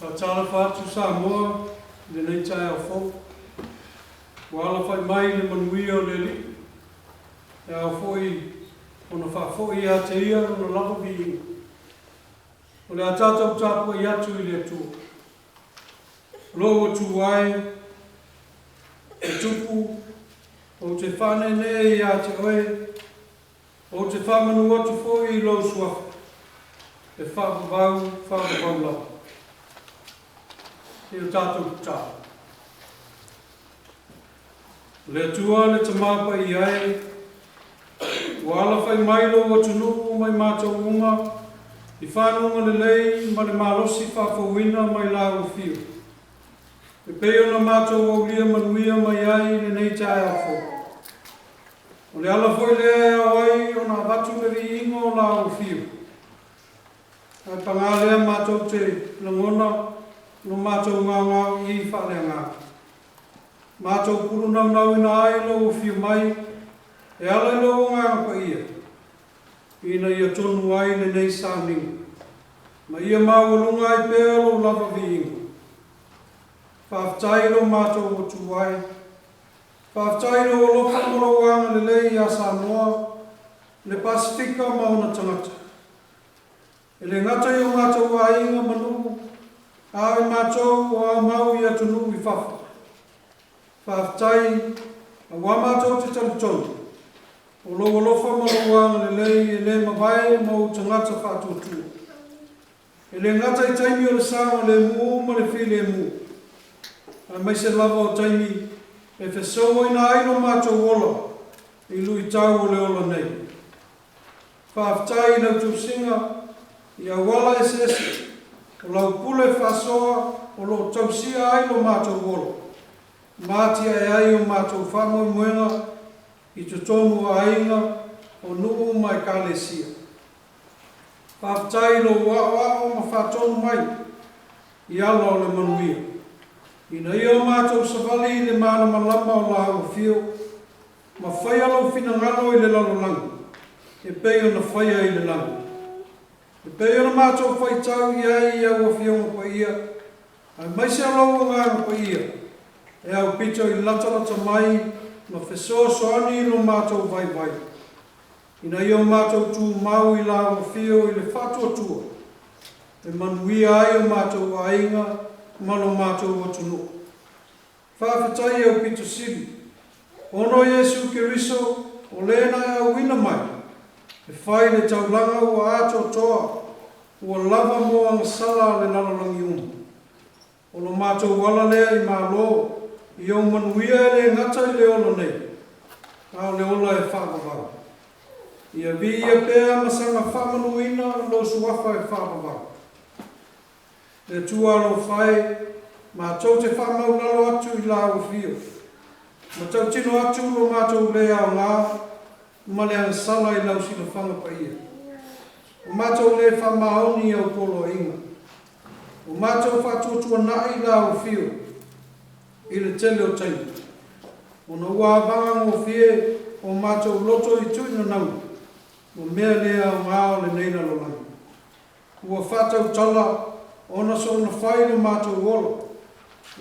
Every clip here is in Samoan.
Faatalofa atu Samoa i lenei taeao fou. Ua alafai mai le manuia o le Alii, e ao foi ona faafoi ia te Ia Lona lava viiga. O le a tatou tapuai atu i le Atua. O lou Atua e, e Tupu, ou te faaneenee ia te Oe, ou te faamanu atu foi i Lou Suafa, e faavavau, faavavau lava. Se i o tatou tatalo. O le Atua le Tama Paia e, ua alafai mai Lou atunuu ma i matou uma i fanuga lelei ma le malosi faafouina mai Lau Afio, e pei ona matou aulia manuia mai ai i lenei taeao fou. O le ala foi lea e ao ai ona avatu le viiga o Lau Afio. Ae pagā lea matou te lagona lo matou gaogaoii faaleagaga. Matou pulunaunauina ai Lou afio mai e ala i Lou Agaga Paia, ina ia tonu ai lenei sauniga, ma ia maualuga ai pea Lou lava viiga. Faafetai i lo matou Atua e. Faafetai i Lou alofa ma Lou agalelei ia Samoa, le Pasefika ma ona tagata. E le gata i o matou aiga ma nuu, a o i matou o aumau i atunuu i fafo. Faafetai, aua matou te talitonu, o Lou alofa ma Lou agalelei e le mavae ma ou tagata faatuatua. E le gata i taimi o le saogalemu ma le filemu, aemaise lava o taimi e fesouaina ai lo matou ola i luitau o le ola nei. Faafetai i lau tausiga i auala eseese o lau pule faasoa o lo o tausia ai lo matou ola ma atiae ai o matou faamoemoega i totonu o aiga, o nuu ma Ekalesia. Faafetai i lou aoao ma faatonu mai i ala o le manuia, ina ia o matou savali i le malamalama o Lau Afio ma faia Lou finagalo i le lalolagi e pei ona faia i le lagi. E pei ona matou faitau i ai i Au Afioga Paia, aemaise o Lou Agaga Paia, e aupito i latalata mai ma fesoasoani i lo matou vaivai, ina ia o matou tumau i Lau Afio i le faatuatua, e manuia ai o matou aiga ma lo matou atunuu. Faafetai e aupito sili, ona o Iesu Keriso o le na e auina mai, e fai le taulaga ua atoatoa, ua lava mo agasala a le lalolagi uma. O lo matou ala lea i Malo, i ou manuia e le gata i le ola nei, a o le ola e faavavau. Ia viia pea ma saga faamanuina lou Suafa e faavavau. Le Atua alofa e, matou te faamaulalo atu i Lau Afio, ma tautino atu lo matou le aoga ma le agasala i Lau silafaga paia. Ua matou le faamaoni i Au poloaiga. Ua matou faatuatuanai i Lau Afio i le tele o taimi, ona ua avaga gofie o matou loto i tuinanauga ma mea le aoga o lenei lalolagi. Ua faatautala ona soona fai lo matou ola,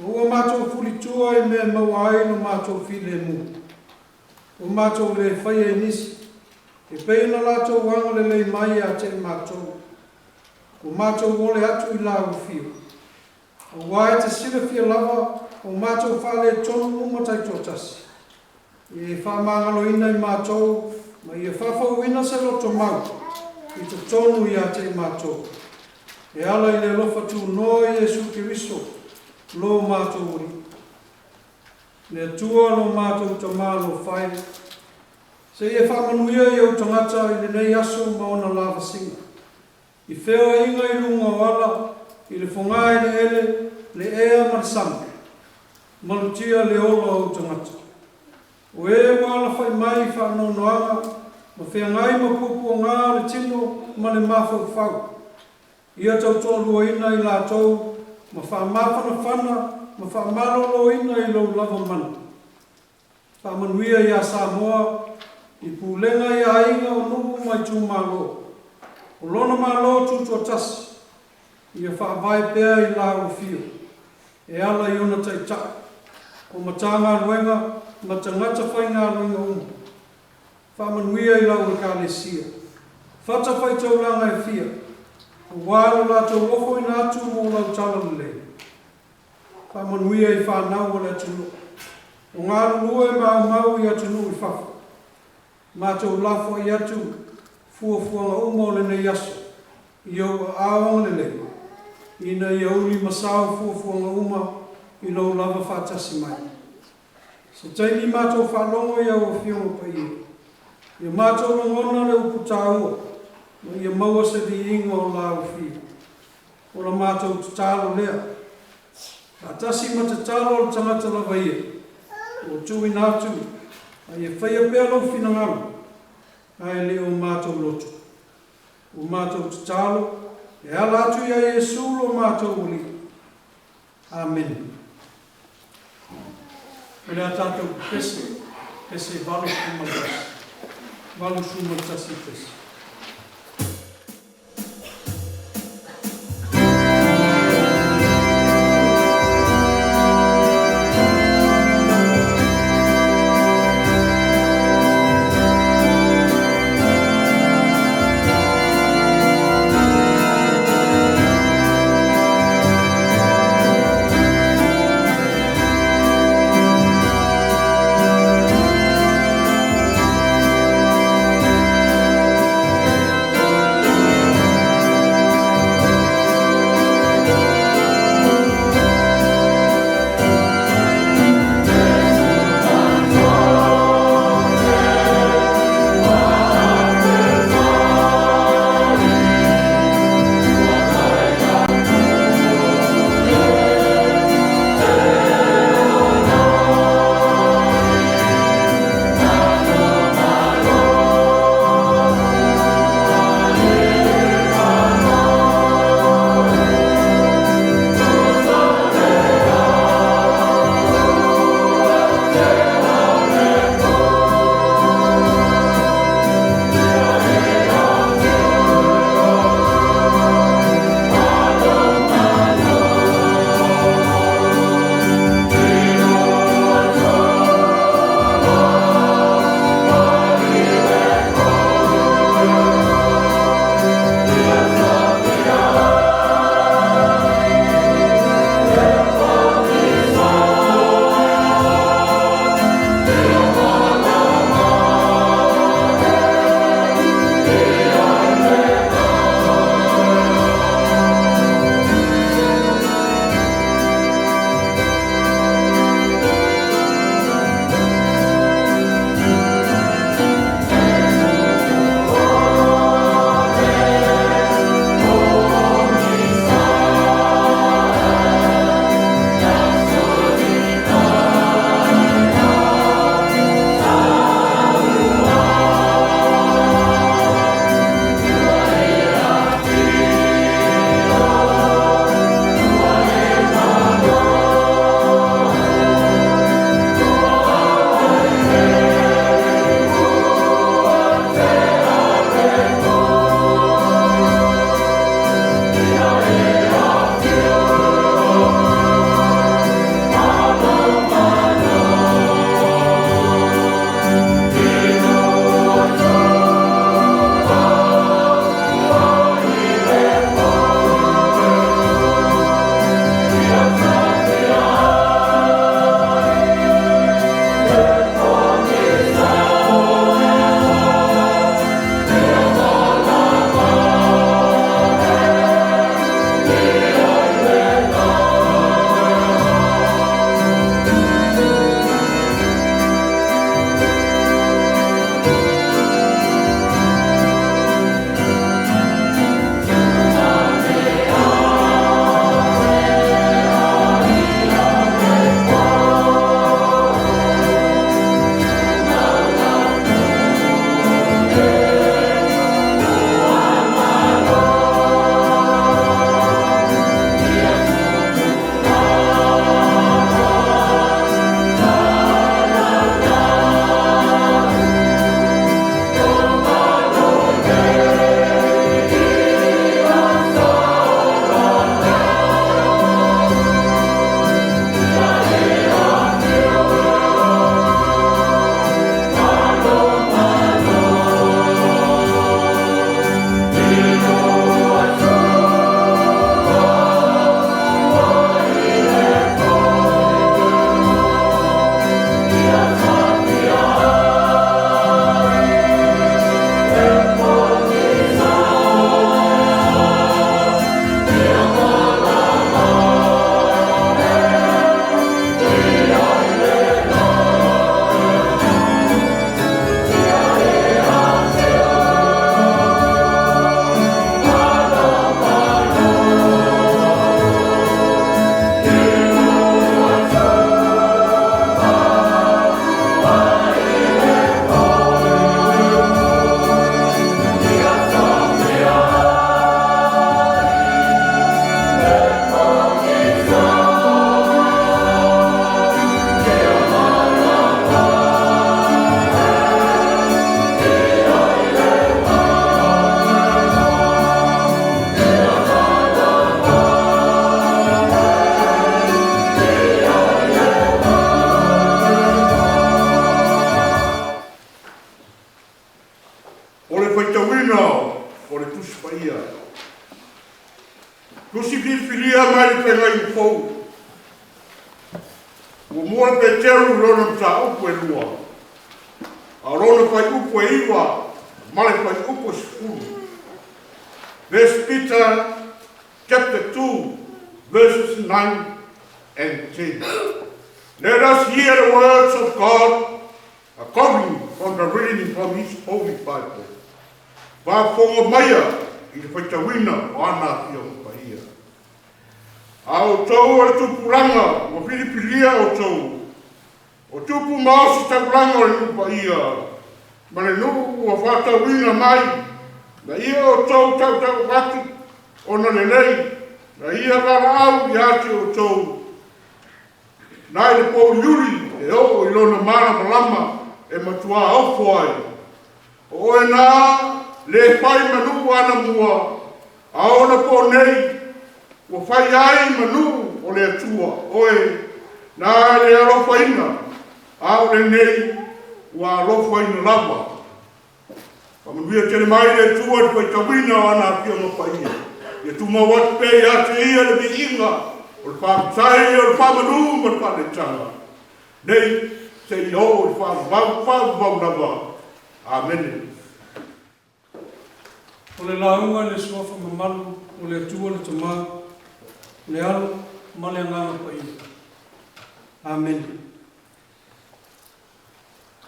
ma ua matou fulitua i mea e maua ai lo matou filemu. Ua matou le faia i nisi, e pei ona latou agalelei mai ia te i matou. Ua matou ole atu i Lau Afio, aua e te silafia lava o matou faaletonu uma taitoatasi. Ia e faamagaloina i matou ma ia faafouina se loto mau i totonu ia te i matou, e ala i le alofa tunoa o Iesu Keriso lo matou Alii. Le Atua lo matou Tama alofa e, se i e faamanuia i ou tagata i lenei aso ma ona lavasiga. I feoaiga i luga o ala, i le fogaeleele, le ea ma le sami, malutia le ola o Ou tagata. O e ua alafai mai i faanoanoaga ma feagai ma puapuagā o le tino ma le mafaufau, ia tautoaluaina i latou ma faamafanafana ma faamaloloina i Lou lava mana. Faamanuia ia Samoa i pulega i aiga o nuu ma itumalo. O lona Malo Tutoatasi, ia faavae pea i Lau Afio, e ala i ona Taitai, o Matagaluega ma tagata faigaluega uma. Faamanuia i lau Ekalesia, fatafaitaulaga e fia, aua lo latou ofoina atu mo lau Talalelei. Faamanuia i fanau a le atunuu, o galulue ma aumau i atunuu i fafo. Matou lafoai atu fuafuaga uma o lenei aso i Ou aao agalelei, ina ia ulimasao fuafuaga uma i Lou lava faatasi mai. Se taimi matou faalogo i au Afioga Paia, ia matou lagona le upu taua, ma ia maua se viiga o Lau Afio. O la matou tatalo lea, faatasi ma tatalo a le tagata lava ia, ua tuuina atu, a ia faia pea Lou finagalo, ae le o matou loto. Ua matou tatalo e ala atu ia Iesu lo matou Alii. Amene. O le a tatou pepese, pepese 81, 81 pese. Tusi filifilia mai le Feagaiga Fou. Muamua Peteru lona mataupu e 2, a o lona fuaiupu e 9 ma le fuaiupu e 10. First Peter chapter 2 verses 9 and 10. Let us hear the words of God according from the reading from His Holy Bible. Faafofoga maia i le faitauina o ana Afioga Paia. A outou o le tupulaga ua filifilia outou, o tupu ma ositaulaga o le nuu paia, ma le nuu ua faatauina mai, na ia outou tautau atu ona lelei, na ia valaau ia te outou, nai le pouliuli e oo i lona malamalama e matua ofo ai. O oe na le fai ma nuu anamua, a ona po nei, ua fai ai ma nuu o le Atua, oe na le alofaina, a o lenei ua alofaina lava. Faamanuia tele mai le Atua i le faitauina o ana Afioga Paia. Ia tumau atu pea ia te ia le viiga, o le faafetai, o le faamanu ma le faaletaga. Nei seia oo i le faavavau, faavavau lava. Amene. O le lauga i le suafa mamalu o le Atua le Tamā, le Alo ma le Agaga Paia. Amene.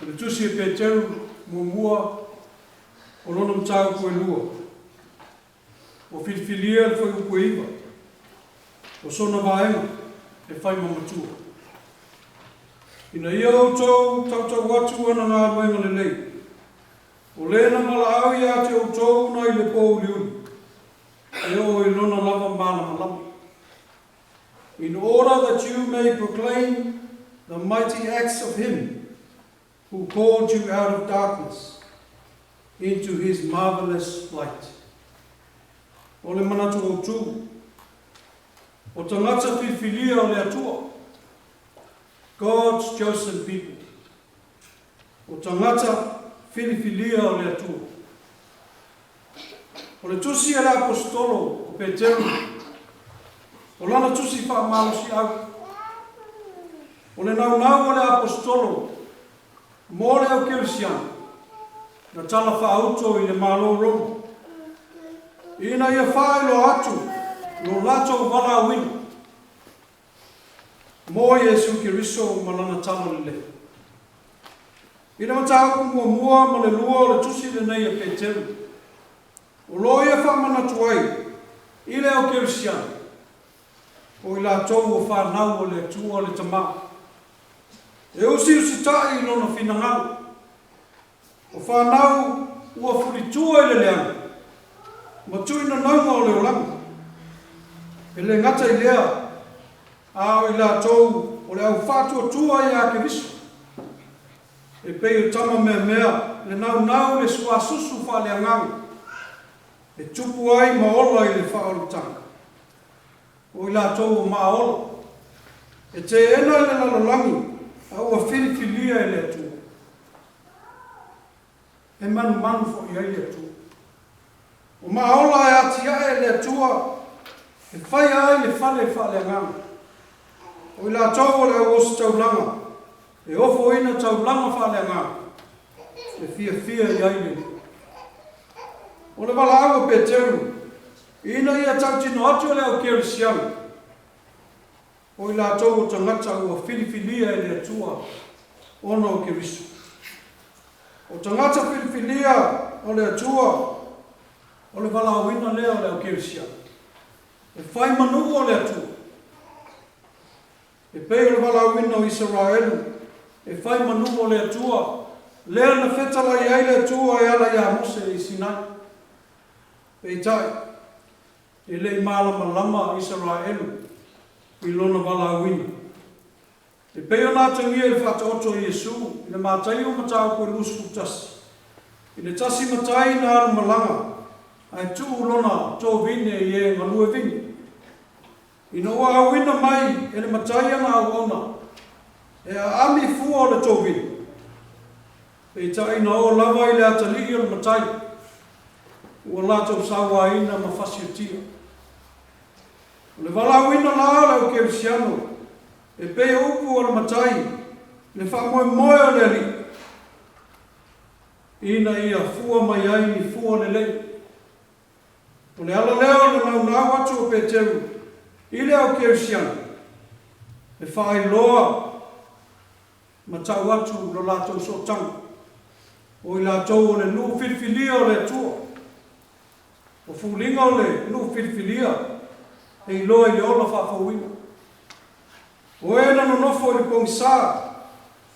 O le tusi e Peteru muamua o lona mataupu e 2. Ua filifilia le fuaiupu e 9. O sona vaega e fai ma matua. Ina ia outou tautau atu ana galuega lelei. O le na valaau ia te outou nai le pouliuli. E oo i lona lava malamalama. In order that you may proclaim the mighty acts of him who called you out of darkness into his marvelous light. O le manatu autu. O tagata filifilia o le Atua. God's chosen people. O tagata filifilia o le Atua. O le tusi a le aposetolo o Peteru. O lana tusi faamalosiau. O le naunau o le aposetolo mo le au kerisiano. Na tala faauto i le Malo Roma. Ina ia faailoa atu lo latou valaauina. Mo Iesu Keriso ma lana tala lelei. I le mataupu muamua ma le 2 o le tusi lenei a Peteru. O lo ia faamanatu ai i le au kerisiano. O i latou ua fanau o le Atua le Tamā. E usiusitai i lona finagalo. O fanau ua fulitua i le leaga. Ma tuuina nauga o le olaga. E le gata i lea, a o i latou o le au faatuatua ia Keriso. E pei o tama meamea le naunau le suasusu faaleagaga. E tupu ai ma ola i le faaolataga. O i latou o maaola. E teena i le lalolagi a ua filifilia e le Atua. E manumanu foi ai le Atua. O maaola e atiae e le Atua e faia ai le fale faaleagaga. O i latou o le au ositaulaga e ofoina taulaga faaleagaga e fiafia i ai le Alii. O le valaau a Peteru ina ia tautino atu e le au kerisiano o i latou o tagata ua filifilia e le Atua ona o Keriso. O tagata filifilia o le Atua o le valaauina lea o le au kerisiano. E fai ma nuu o le Atua. E pei o le valaauina o Isaraelu e fai ma nuu o le Atua lea na fetalai ai le Atua e ala ia Mose i Sinai. Peitai, e le i malamalama Isaraelu i lona valaauina. E pei ona atagia i le faataoto o Iesu i le Mataio mataupu e 21. I le tasi matai na alu malaga ae tuu lona tovine i e galue vini. Ina ua auina mai e le matai ana auauna, e aami fua o le tovine. Peitai na oo lava i le atalii o le matai, ua latou sauaina ma fasiotia. O le valaauina la o le au kerisiano e pei o upu a le Matai, le faamoemoe o le Alii, ina ia fua mai ai ni fua lelei. O le ala lea o le naunau atu o Peteru i le au kerisiano e faailoa ma tau atu lo latou sootaga, o i latou o le nuu filifilia o le Atua. O foliga o le nuu filifilia e iloa i le ola faafouina. O e na nonofo i le pogisa,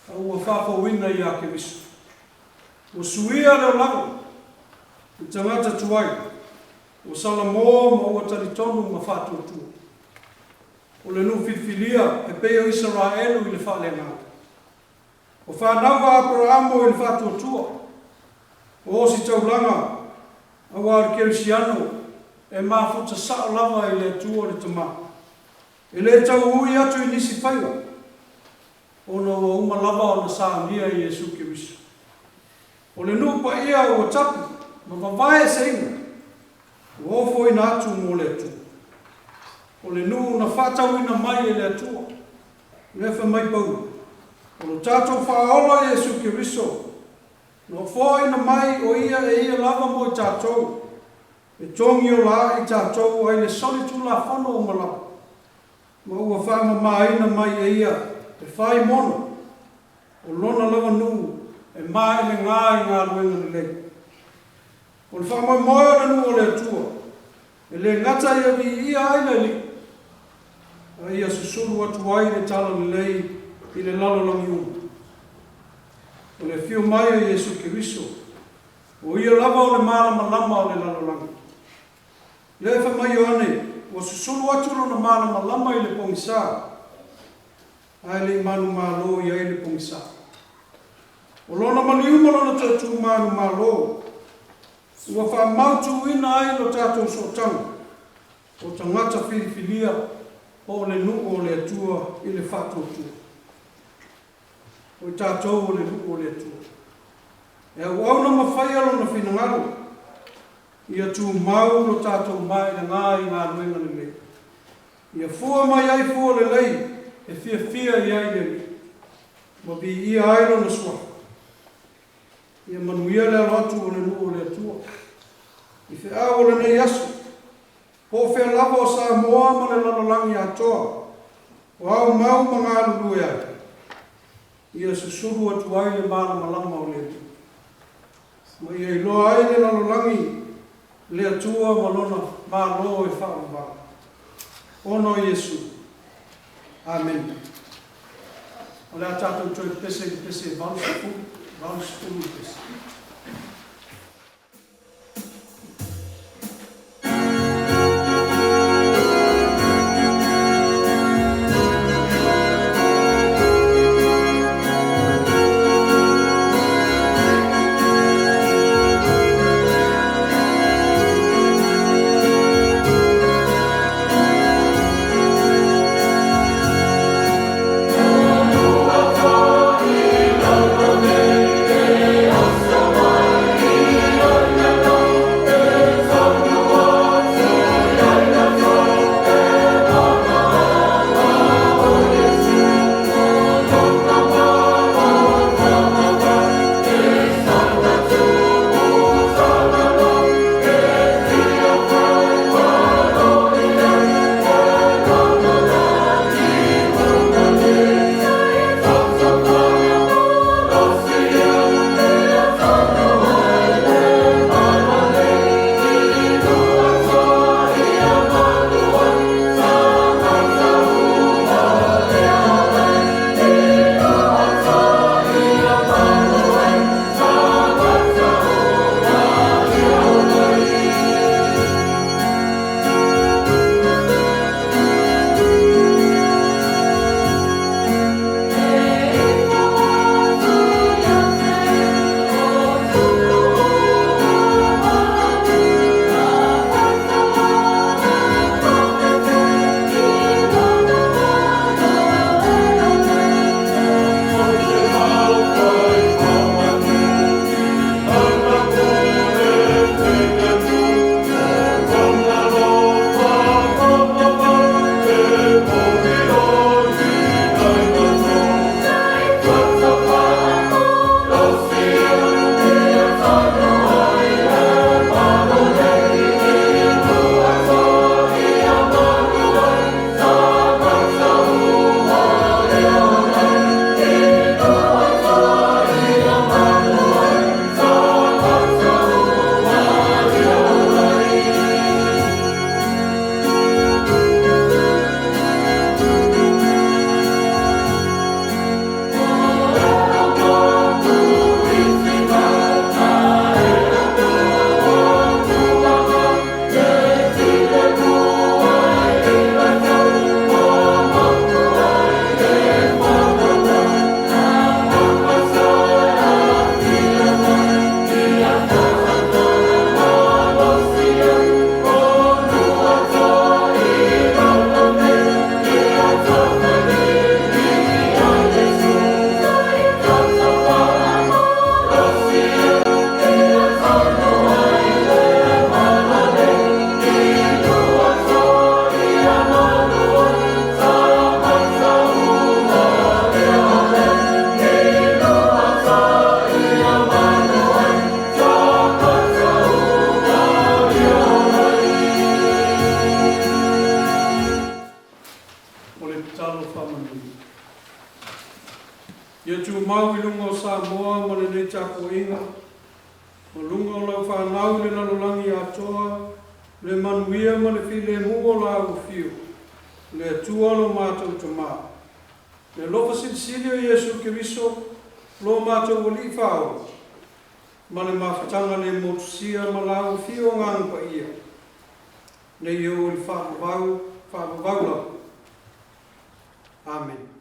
a ua faafouina ia Keriso. Ua suia le olaga i tagata tuai, ua salamo ma ua talitonu ma faatuatua. O le nuu filifilia e pei o Isaraelu i le faaleagaga. O fanau a Aperaamo i le faatuatua, o ositaulaga, aua o le kerisiano e mafuta sao lava i le Atua le Tama. E le tauui atu i nisi faiga, ona ua uma lava ona saunia e Iesu Keriso. O le nuu paia ua tapu ma vavaeeseina, ua ofoina atu mo le Atua. O le nuu na faatauina mai e le Atua. O lea fai mai Paulo, o lo tatou Faaola Iesu Keriso, na ofoina mai o ia e ia lava mo i tatou, e togi ola ai tatou ai le solitulafono uma lava, ma ua faamamaina mai e ia e fai mona, o lona lava nuu e maelega i galuega lelei. O le faamoemoe o le nuu o le Atua, e le gata ia viia ai le Alii, a ia susulu atu ai le talalelei i le lalolagi uma. O le afio mai o Iesu Keriso, o ia lava o le malamalama o le lalolagi. Lea fai mai Ioane, ua susulu atu lona malamalama i le pogisa, ae le i manumalo i ai le pogisa. O lona maliu ma lona toatu manumalo, ua faamautuina ai lo tatou sootaga, o tagata filifilia po o le nuu o le Atua i le faatuatua. O i tatou o le nuu o le Atua. E auauna ma faia lona finagalo, ia tumau lo tatou maelega i galuega lelei. Ia fua mai ai fua lelei e fiafia i ai le Alii, ma viia ai lona suafa. Ia manuia le alo atu o le nuu o le Atua. I feau o lenei aso, po o fea lava o Samoa ma le lalolagi atoa, o aumau ma galulue ai, ia susulu atu ai le malamalama o le Alii. Ma ia iloa ai le lalolagi le Atua ma lona Malo e faavavau. Ona o Iesu. Amene. O le a tatou toe pese i le pese 80, 80 le pese. Ua Ia tumau i luga o Samoa ma lenei tapuaiga, ma luga o lau fanau i le lalolagi atoa, le manuia ma le filemu o Lāu Afio, le Atua lo matou Tamā. Le alofa silisili o Iesu Keriso, lo matou Alii Faaola, ma le mafutaga le motusia ma Lāu Afio Agaga Paia, nei oo i le faavavau, faavavau lava. Amene.